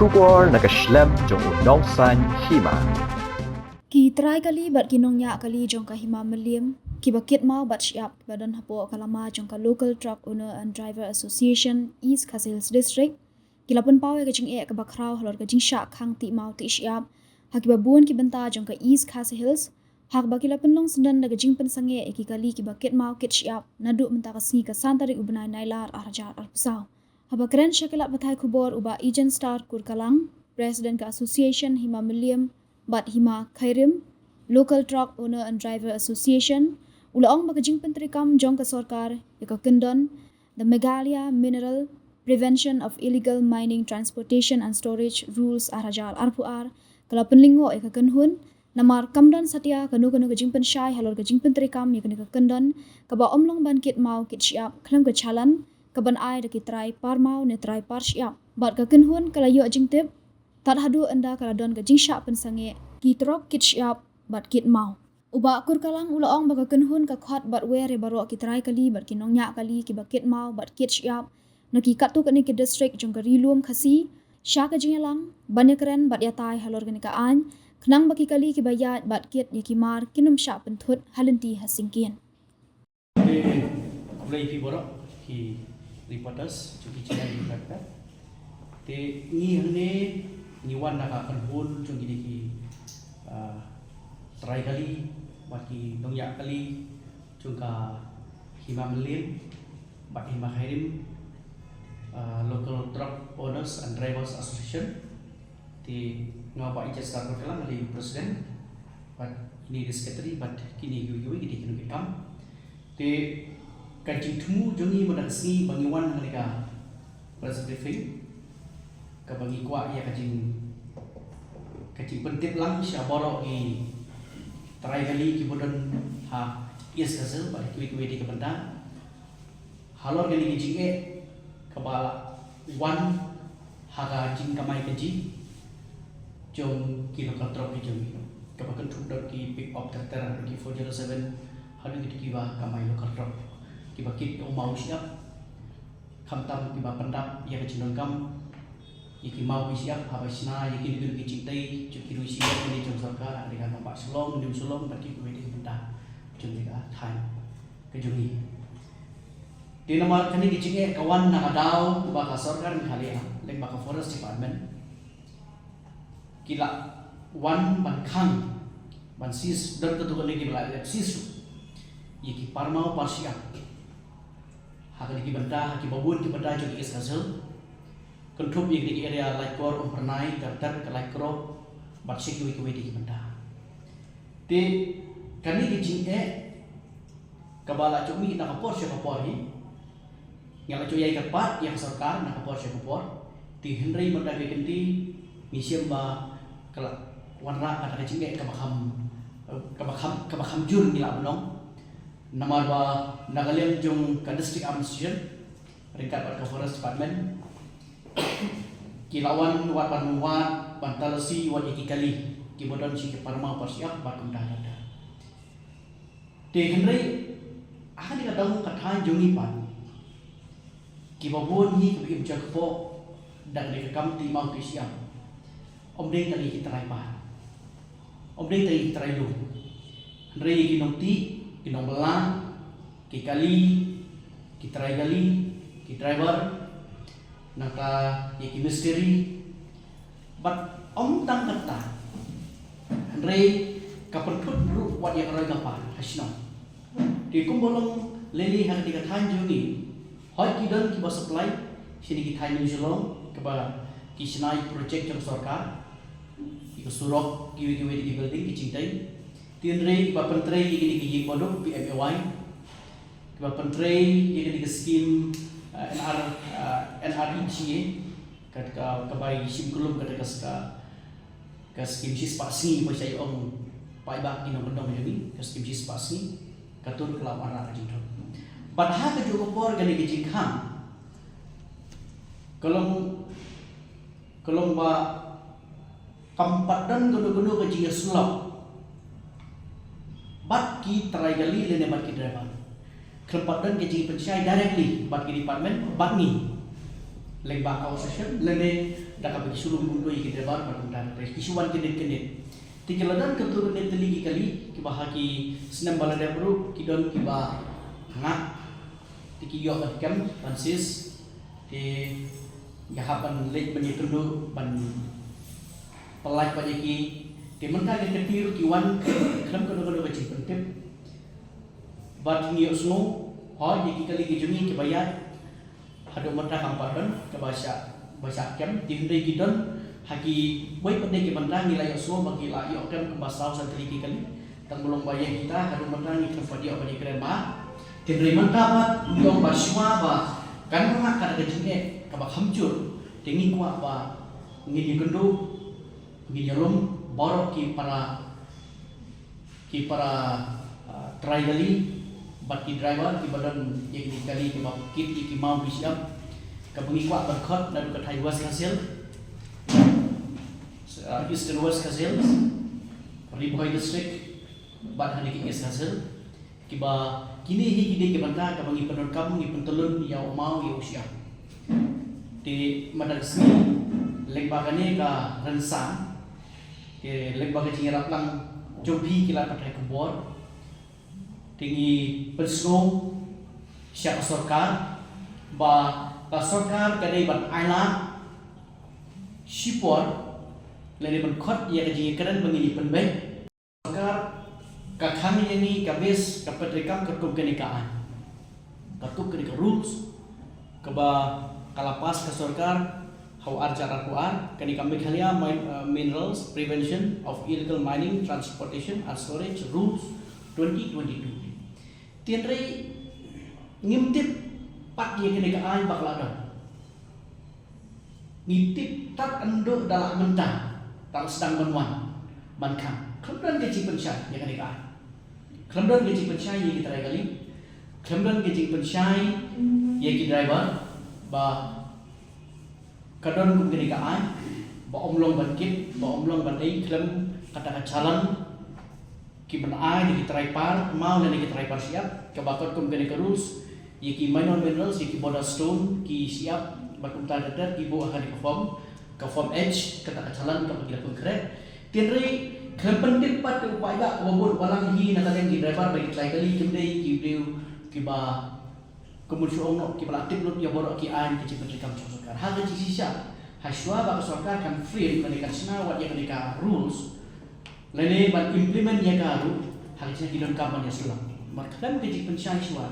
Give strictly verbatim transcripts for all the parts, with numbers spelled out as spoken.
Khubor na ka shlem jong u nongsaiñ hima. Ki trai kali bad ki nongñiah kali jong ka Hima Mylliem, kiba kit maw bad shyiap, kiba don hapoh ka lama jong ka Local Truck Owner and Driver Association, East Khasi Hills District, ki la pynpaw ïa ka jingeh kaba khraw halor ka jingshah khang tih maw tih shyiap ha kiba bun ki bynta jong ka East Khasi Hills, ha kaba ki la pynlong syndon da ka jingpynsangeh ïa ki kali kiba kit maw kit shyiap naduh mynta ka sngi ka san tarik u bnai Nailar ar hajar arphew saw. Haba kren sha ki lad pathai khubor u Bah Ejen Star Kurkalang, President ka Association Hima Mylliem bad Hima Khyrim, Local Truck Owner and Driver Association, u la ong ba ka jingpyntreikam jong ka sorkar ïa ka kyndon The Meghalaya Mineral Prevention of Illegal Mining, Transportation and Storage Rules ar hajar arphew ar ka la pynlyngngoh ïa ka kynhun, namar kam don satia kano kano ka jingpynshai halor ka jingpyntreikam ïa kane ka kyndon, kaba ym long ban kit maw kit shyiap khlem ka challan kaban ai da ki trai par maw ne trai par shyiap. Bad ka kynhun ka la ïoh jingtip tad haduh ynda ka la don ka jingshah pynsangeh ki trok kit shyiap bad kit maw. U Bah Kurkalang u la ong ba ka kynhun ka khot bad wer ïa baroh ki trai kali bad ki nongñiah kali kiba kit maw bad kit shyiap na ki katto katne ki district jong ka Ri Lum Khasi sha ka jingïalang ban ïakren bad ïatai halor kane ka aiñ, khnang ba ki kali kiba ïaid bad kit ïa ki mar kin ym shah pynthut ha lynti ha syngkien. Te khublei phi baroh ki reporters jong ki channel ki kata. Te ngi hangne ngi wan na ka kynhun jong kine ki, ah, trai kali bad ki nongñiah kali jong ka Hima Mylliem bad Hima Khyrim, ah, Local Truck Owners and Drivers Association. Te nga Bah Ejen Star Kurkalang nga dei president bad ine dei secretary bad kine kiwei kiwei ki dei ki nongkitkam. Te ka jingthmu jong ngi mynta ka sngi ba ngi wan ha kane ka press briefing kaba ngi kwah ïa ka jing, ka jingpyntip lang sha baroh ki trai kali kiba don ha East Khasi Hills bad kiwei kiwei de ki bynta halor kane ka jingeh kaba la wan ha ka jingkamai kajih jong ki local truck ki jong ngi, kaba kynthup da ki pick up tractor, da ki four zero seven, haduh kito kiba kamai local truck, kiba kit ïa u maw u shyiap, khamtam kiba pyndap ïa ka jingdonkam ïa ki maw ki shyiap, haba shna ïa kine ki jingtei jong ki rui shyiap kine jong sorkar, ha kane ka nongbah Shillong, New Shillong bad kiwei de ki bynta jong kane ka thaiñ ka jong ngi. Te namar kane ka jingeh ka wan na ka daw ba ka sorkar Meghalaya lyngba ka Forest Department ki la wan ban khang, ban seize, don katto katne kiba la leit seize ïa ki par maw par shyiap ha kine ki bynta, ha kiba bun ki bynta jong ki East Khasi Hills, kynthup ïa kine ki area Laitkor, Umphyrnai, ter ter, ka Laitkro bad sha kiwei kiwei de ki bynta. Te kane ka jingeh kaba la ju mih na ka por sha ka por hi, ngi la ju ïai kyrpad ïa ka sorkar na ka por sha ka por. Te hynrei mynta ka kynti ngi shem ba ka la wanrah kata ka jingeh kaba kham, kaba kham, kaba kham jur ngi la ban ong. Namar ba na ka liang jong ka District Administration ryngkat bad ka Forest Department ki la wan wad ban wad ban talasi wad ïa ki kali kiba don sha ki par maw par shyiap bad kumta kumta. Te hynrei ha kane ka daw ka thaiñ jong ngi pat, kiba bun ngi kiba im jingkyrpad da kane ka kam tih maw tih shyiap, ym dei tang ïa ki trai pat, ym dei tang ïa ki trai lum, hynrei ïa ki nongtih, ki nongbylla, ki kali, ki trai kali, ki driver, nangta ïa ki mistri, bad ym tang kata, hynrei ka pynthut ruh wat ïa ka roi ka par ha shnong. Te kumba long lei lei ha kane ka thaiñ jong ngi, hooid ki don kiba supply sha kine ki thaiñ New Shillong, kiba ki shna ïa ki project jong sorkar, ïa ka surok, kiwei kiwei de ki building, ki jingtei. Te hynrei kiba pyntrei ïa kine ki ïing ba duk, P M A Y, kiba pyntrei ïa kane ka skim, eh, N R, eh, N R E G A, ka, ka, kaba shim klum kata ka, ka, ka skim shispah sngi, ba shai ong paidbah ki nongkyndong jong ngi, ka skim shispah sngi, ka tur ka la wanrah ka jingthut. Bad ha kajuh ka por kane ka jingkhang ka long, ka long ba kam pat don kano kano ka jingïasyllok bad ki trai kali lane bad ki driver. Kam pat don ka jingpynshai directly bad ki department bad ngi. Lyngba ka association lane da kaba ki shu lum kumto ïa ki driver bad kumta te ki shu wan kyndit kyndit. Te ki la don kumto ne tylli ki kali kiba ha ki snem ba la dep ruh ki don kiba ngap. Te ki ïoh ban kem ban seize. Te nga hap ban leit ban ïakynduh ban pynlait pat ïa ki. Te mynta ka kti ruh ki wan khlem kano kano ka jingpyntip. Bad ngi ïohsngew, hooid, ïa ki kali ki jong ngi kiba ïaid haduh mynta kam pat don kaba shah, ba shah kem. Te hynrei ki don ha kiwei pat de ki bynta ngi la ïohsngew ba ki la ïoh kem kumba saw san tylli ki kali. Tang ba long ba ïa kita haduh mynta ngi khlem pat ïoh ban ïakren bha. Te hynrei mynta pat ngi ong ba shuwa ba kan wanrah kata ka jingeh kaba kham jur, te ngi kwah ba ngin ïakynduh, ngin ïalum baroh ki para, ki para, ah, trai kali bad ki driver kiba don ïa ki kali kiba kit ïa ki maw ki shyiap, kaba ngi kwah ban khot naduh ka thaiñ West Khasi Hills, ah, Eastern West Khasi Hills, Ri Bhoi District bad ha ki East Khasi Hills. Kiba kine hi ki dei ki bynta kaba ngi pyndonkam, ngi pyntyllun ïa u maw ïa u shyiap. Te mynta ka sngi lyngba kane ka rynsan, te lyngba ka jingïarap lang jong phi ki lad pathai khubor, te ngi pynsngew sha ka sorkar ba ka sorkar ka dei ban ailad shipor lane ban khot ïa ka jingïakren ba ngin ïa pynbeit. Sorkar ka khang ïa ngi ka base, ka pyntreikam katkum kane ka aiñ, katkum kane ka rules kaba ka la pass ka sorkar ha u ar hajar arphew ar, kane ka Meghalaya Min-, uh, Minerals Prevention of Illegal Mining, Transportation and Storage Rules twenty twenty-two. Te hynrei ngim tip pat ïa kane ka aiñ ba ka la don. Ngi tip tad haduh da la mynta, da la sdang ban wan ban khang. Khlem don ka jingpynshai ïa kane ka aiñ. Khlem don ka jingpynshai ïa ki trai kali. Khlem don ka jingpynshai ïa ki driver ba ka don kum kane ka aiñ ba ym long ban kit, ba ym long ban ei khlem kata ka challan. Ki ban ai da ki trai par maw lane ki trai par shyiap, kaba kot kum kane ka rules, ïa ki minor minerals, ïa ki border stone, ki shyiap bad kumta ter ter ki buh ha kane ka form, ka form H, kata ka challan kaba ki la pynkhreh. Te hynrei khlem pyntip pat u paidbah kaba bud ba lang hi na ka liang ki driver bad ki trai kali, kim dei ki briew kiba Kumno shu ong noh, kiba la tip lut ïa baroh ki aiñ ki jingpyntreikam jong sorkar. Ha ka jingshisha, ha shuwa ba ka sorkar kan frame lane kan shna wat ïa kane ka rules lane ban implement ïa ka ruh, ha ka jingshna ki donkam ban ïa shu long. Mar khlem ka jingpynshai shuwa,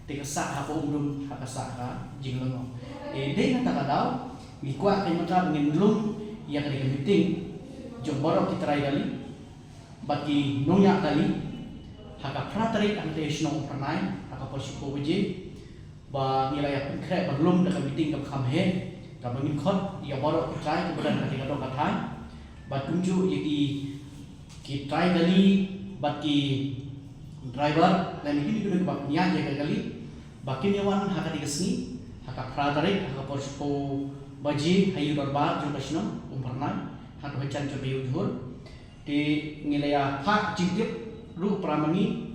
te ka sah ha ka umdum, ha ka sah ka jinglyngngoh. Eh, dei na kata ka daw, ngi kwah ka mynta ba ngin lum ïa kane ka meeting jong baroh ki trai kali bad ki nongñiah kali ha ka phra tarik hangtei shnong Umphyrnai ha ka por shiphew baje. Ba ngi la ïa pynkhreh ban lum da ka meeting kaba kham heh kaba ngin khot ïa baroh ki trai kiba don ha ka dong ka thaiñ bad kumjuh ïa ki, ki trai kali bad ki driver lane kino kino kiba pynïaid ïa ka kali ba kin ïa wan ha katei ka sngi ha ka phra tarik ha ka por shiphew baje ha ïew dorbar jong ka shnong Umphyrnai ha ka jan jong ka ïew jhur. Te ngi la ïa phah jingtip ruh para ma ngi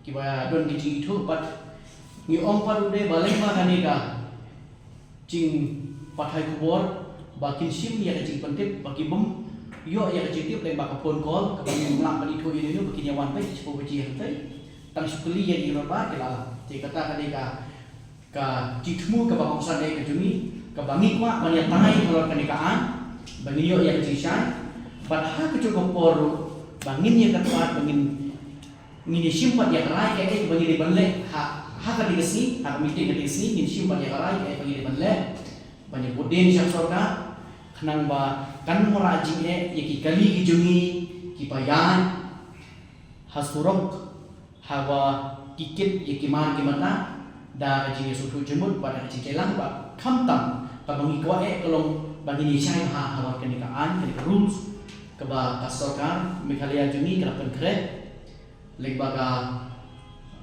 kiba don ki jingithuh bad ngi ong pat ruh de ba lem ma kane ka jingpathai khubor ba kin shim ïa ka jingpyntip ba ki bym ïoh ïa ka jingtip lem ma ka phone call kaba ngim lah ban ithuh ïa ino ba kin ïa wan peit shiphew baje hangtei. Tang shu kylli ïa ki lor ba ki la lah. Te kata ka dei ka Ka jingthmu kaba kongsan eh ka jong ngi, kaba ngi kwah ban ïatai halor kane ka aiñ, ba ngin ïoh ïa ka jingshai, bad ha kajuh ka por ruh, ba ngin ïa kyrpad, ba ngin, ngin ïa shim pat ïa ka rai kaei ba ngin dei ban leh, ha, ha katei ka sngi, ha ka meeting katei ka sngi, ngin shim pat ïa ka rai kaei ba ngin dei ban leh, ban ïa bud dien sha sorkar, khnang ba kan wanrah jingeh ïa ki kali ki jong ngi, kiba ïaid ha surok, haba ki kit ïa ki mar ki mata da ka jingïasngewthuh jingmut bad da ka jingtreilang bad khamtam kaba ngi kwah eh ka long ba ngin ïa shai bha ha kane ka aiñ, kane ka rules kaba ka sorkar Meghalaya jong ngi ka la pynkhreh lyngba ka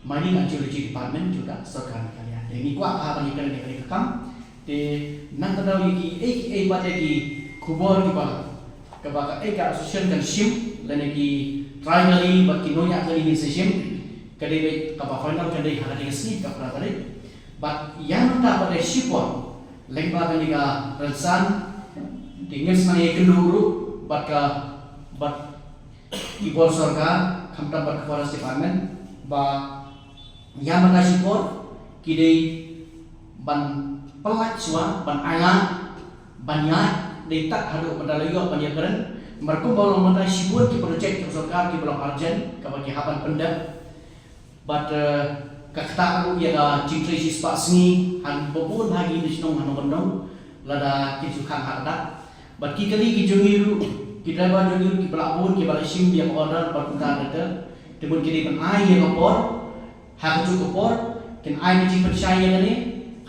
Mining and Geology Department jong ka sorkar Meghalaya. Te ngi kwah bha ba ngi kren ïa kane ka kam. Te nangta daw ïa kiei kiei pat ïa ki khubor kiba, kaba kaei ka association kan shim lane ki trai kali bad ki nongñiah kali ngin sa shim, ka dei beit kaba final kan dei ha katei ka sngi ka phra tarik. Bad ïa nangta pat ïa shipor Lyngba kane ka rynsan, te ngin sa nang ïakynduh ruh bad ka, bad ki bor sorkar, khamtam bad ka Forest Department, ba ïa mynta shipor ki dei ban pyllait shuwa, ban ailad, ban ïaid, dei tad haduh ba da la ïoh ban ïakren. Namar kumba long mynta shibun ki project jong sorkar kiba long urgent, kaba ki hap ban pyndep. Bad, eh, ka ktah ruh ïa ka jingtrei shispah sngi ha babun ha ki shnong ha Nongkyndong, lada ki shu khang ha ka dak. Bad ki kali ki jong ngi ruh, ki driver jong ngi ruh kiba la bun, kiba la shim ïa ka order bad kumta ter ter. Te mut ki dei ban ai ïa ka por ha kajuh ka por, kin ai ka jingpynshai ïa kane,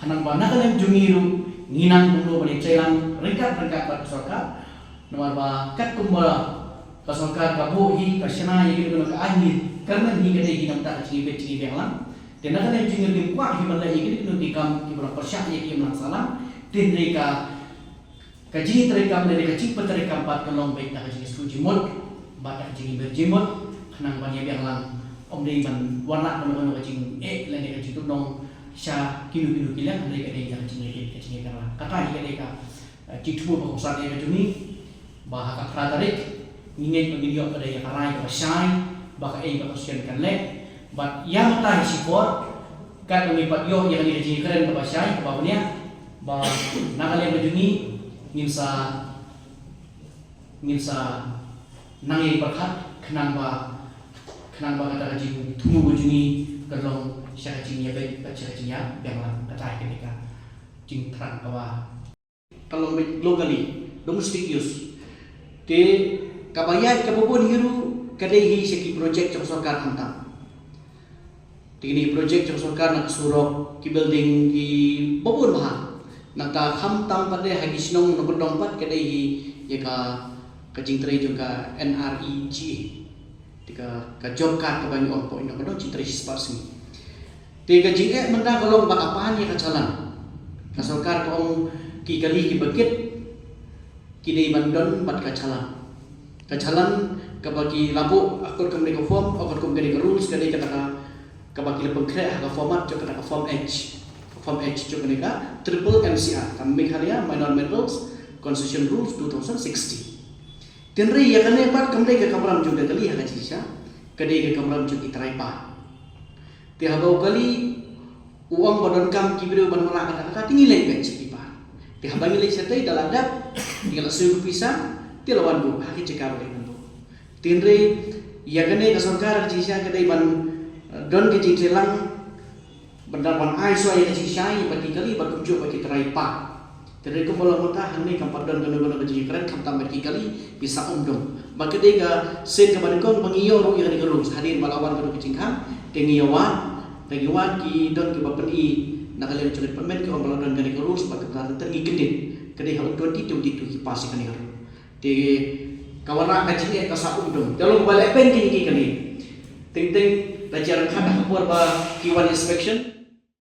khnang ba na ka liang jong ngi ruh ngin nang kumno ban ïatrei lang ryngkat ryngkat bad ka sorkar. Namar ba katkum ba ka sorkar ka buh hi, ka shna ïa kino kino, ka ai hi, kyrmen hi, ka dei hi na ka bynta ka jingïabit jingïabiang lang. Te na ka liang jong ngi ruh ngim kwah hi ban leh ïa kino kino ki kam kiba la pyrshah ïa ka imlang sahlang. Te hynrei ka, ka jingïatreikam lane ka jingpyntreikam pat ka long beit da ka jingsngewthuh jingmut bad da ka jingïabit jingmut, khnang ban ïabiang lang. Ym dei ban wanrah kano kano ka jingeh lane ka jingtutnong sha kino kino ki liang, hynrei ka dei da ka jingïabit, ka jingïabiang lang. Kata hi ka dei ka, eh, jingthmu ba kongsan ïa ka jong ngi, ba ha ka phra tarik ngi ngeit ba ngin ïoh ka dei ïa ka rai kaba shai ba kaei ba ka seng kan leh. Bad ïa mynta hi shipor, katba ngi pat ïoh ïa kane ka jingkren kaba shai kaba bniah, ba na ka liang ka jong ngi ngin sa, ngin sa nang ïa pyrkhat khnang ba, khnang ba kata ka jingthmu ka jong ngi ka long sha ka jingïabit bad sha ka jingïabiang lang. Kata hi ka dei ka jingthrang kaba ka long beit locally, domestic use. Te kaba ïaid kaba bun hi ruh ka dei hi sha ki project jong sorkar khamtam. Te kine ki project jong sorkar, na ka surok, ki building, kiba bun bha. Nangta khamtam pat de ha ki shnong Nongkyndong pat ka dei hi ïa ka, ka jingtrei jong ka N R E G A. Te ka, ka job card kaba ngi ong hapoh Nongkyndong, jingtrei shispah sngi. Te ka jingeh mynta ka long ba ka pan ïa ka challan. Ka sorkar ka ong ki kali kiba kit ki dei ban don bad ka challan. Ka challan kaba ki la buh ha katkum kane ka form, ha katkum kane ka rules, ka dei kata ka, kaba ki la pynkhreh ha ka format jong kata ka form H. Ka form H jong kane ka triple M C R, ka Meghalaya Minor Metals Concession Rules two thousand sixteen. Te hynrei ïa kane pat kam dei ka kamram jong ka kali ha ka jingshisha, ka dei ka kamram jong ki trai paid. Te haba u kali u ong ba donkam ki briew ban wanrah kata kata, te ngi leit beit sha ki paid. Te haba ngi leit shatei, da la dep, te ngi la siew ka pisa, te la wan buh ha ki jaka ba dei ban buh. Te hynrei ïa kane ka sorkar ka jingshisha ka dei ban, eh, don ka jingtreilang, ban da ban ai shuwa ïa ka jingshai bad ki kali bad kumjuh bad ki trai paid. Te hynrei kumba long mynta hangne kam pat don kano kano ka jingkren khamtam bad ki kali, pisa um dum. Ba ka dei ka sien kaba nyngkong ba ngi ïoh ruh ïa kane ka rules, hadien ba la wan kano ka jingkhang, te ngi ïa wad, da ngi wad ki don kiba pyni na ka liang jong ka department ki ong ba la don kane ka rules, bad kumta ter ter ngi kyndit. Ka dei ha u twenty twenty-two ki pass ïa kane ka rules. Te ka wanrah ka jingeh ka sah um dum. Te long ba leh pyn ki ki kane. Teng teng da jia ryngkat ha ka por ba ki wan inspection.